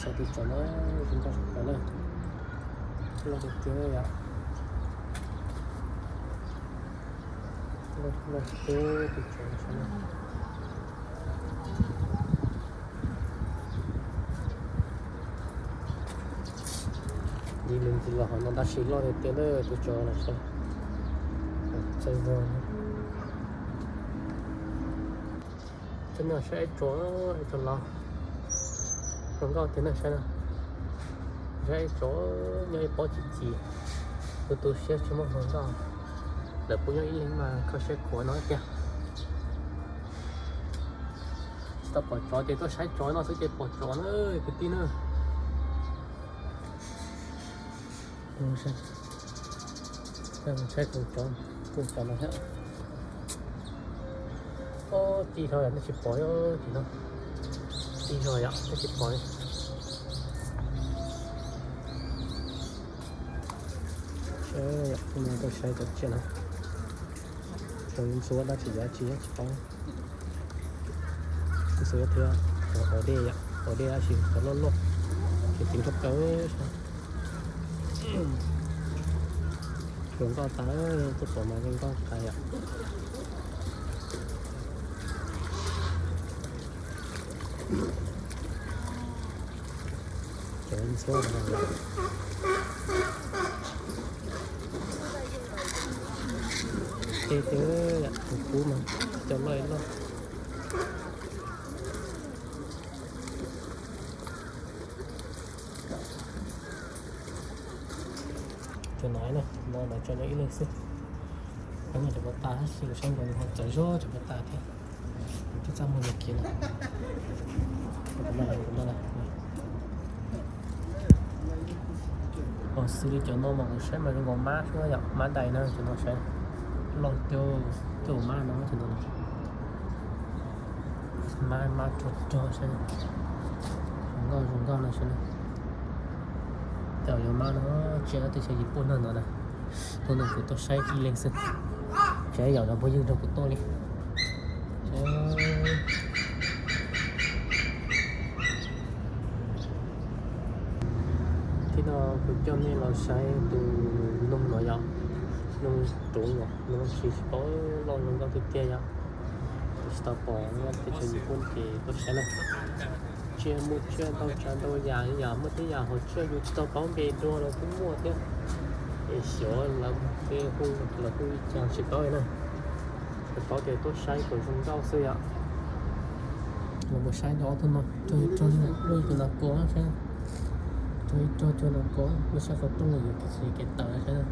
Saib tus tsov no, zoo nkauj tshaj plaws na. Loj tiag tiag yom. Loj tiag tus tsov no. Yim lub ntxiv los hov no tab sis loj tiag tiag na tus tsov no. Txaij vog. Coj nej saib ib tsob, ib tsob loj, zoo nkauj tiag na saib na. Saib ib tsob nyob ib pob chim chim, tu tu siab tsis muaj hluas nkauj. Lawv pub nyob ib leeg mas kho siab khuav no tiag. Tsis tau pom tsov ces tuaj saib tsov no xwb ces pom tsov na kwv tij na. Saib tus tsov, tus tsov no thiab. Ob, tij zog yom, twb tsis pom li tim no. Tij zog yom, twb tsis pom li. Saib yom, tus no tuaj saib cov tsiaj no. Tsoom ntxhuav dab tsi dab tsi tsis paub. Tus xwb thiab, ua dej yom, ua dej dab tsi cov loj loj, ces txiv nrog plaws. Zoo nkauj tas, tuaj pom mas zoo nkauj tas yom. Cov ntxhuav no yom. Tej twg yom, tus kub mas cov loj loj. Cov no na, no lawv tso nyob ib leeg xwb. Qhov no cov pov tas tab sis saib nkaus nws ho txawv zog cov pov tas thiab. Twb txaj muag nws kiag no. Xws li cov no mas kuv saib mas zoo nkaus mab xwb yom, mab dais na cov no saib. Loj cuj, cuj mab no cov no. Mab, mab rog rog saib. Zoo nkauj zoo nkauj no saib. Tej zaum yuav mab no tsiaj teb chaws Yim Puj no ntawd na. Hnub no kuv tuaj saib ib leeg xwb, tsis yog cov phooj ywg nrog kuv tuaj li. Tib no kuv coj nej los saib tus noog no yom, noog ruv no, noog tsis tsis paub loj zoo nkauj tiag tiag yom. Tsis tau pom, teb chaws Yim Puj ces tuaj saib na. Tsiaj muaj tsiaj ntau tsav ntau yam li yom, muaj tej yam hauv tsiaj yus tsis tau paub npe dua los kuj muaj thiab. Es xyov lawv tej hu los hu li cas tsis paub li na. Tsuas paub tias tuaj saib kom zoo nkauj xwb yom. Los mus saib ob tug no, rog rog, muaj ib tug nas kos saib. Rog ib rog cuag nas kos, muaj sab qhov rooj yuav kev tawm saib.